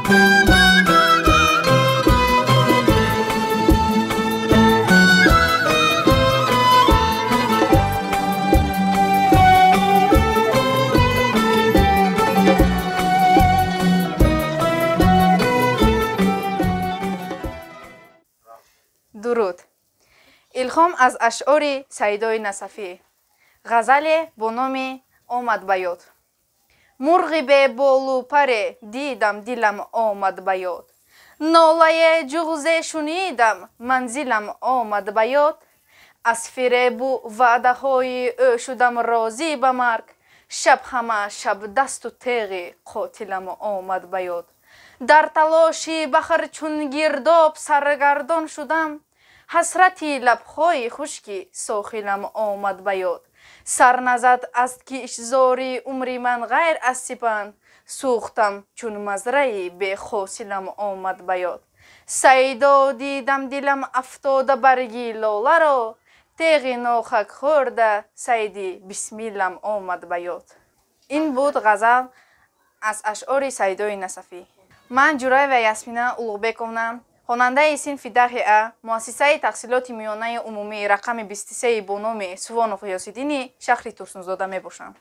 Дуруд. Илҳом аз ашъори Сайдои Насафӣ. Ғазале бо номи «Омад ба ёд». Мурғи беболу паре дидам, дилам омад ба ёд. Нолае ҷуғзе шунидам, манзилам омад ба ёд. Аз фиребу ваъдаҳои ӯ шудам розӣ ба марг. Шаб ҳама шаб дасту теғи қотилам омад ба ёд. Дар талоши баҳр чун гирдоб саргардон шудам. Ҳасрати лабҳои хушки сохилам омад ба ёд. Сар назад аз кишзори умри ман ғайр аз сипанд. Сӯхтам чун мазраи бехосилам омад ба ёд. Сайдо дидам, дилам афтода барги лоларо. Теғи нохак хӯрда сайди бисмиллам омад ба ёд. Ин буд ғазал аз ашъори Сайдои Насафӣ. Ман Ҷураева Ясмина Улуғбековна, хонандаи синфи 10 А муассисаи таҳсилоти миёнаи умумии рақами 23 бо номи Сувонов Ғиёсиддини шаҳри Турсунзода мебошам.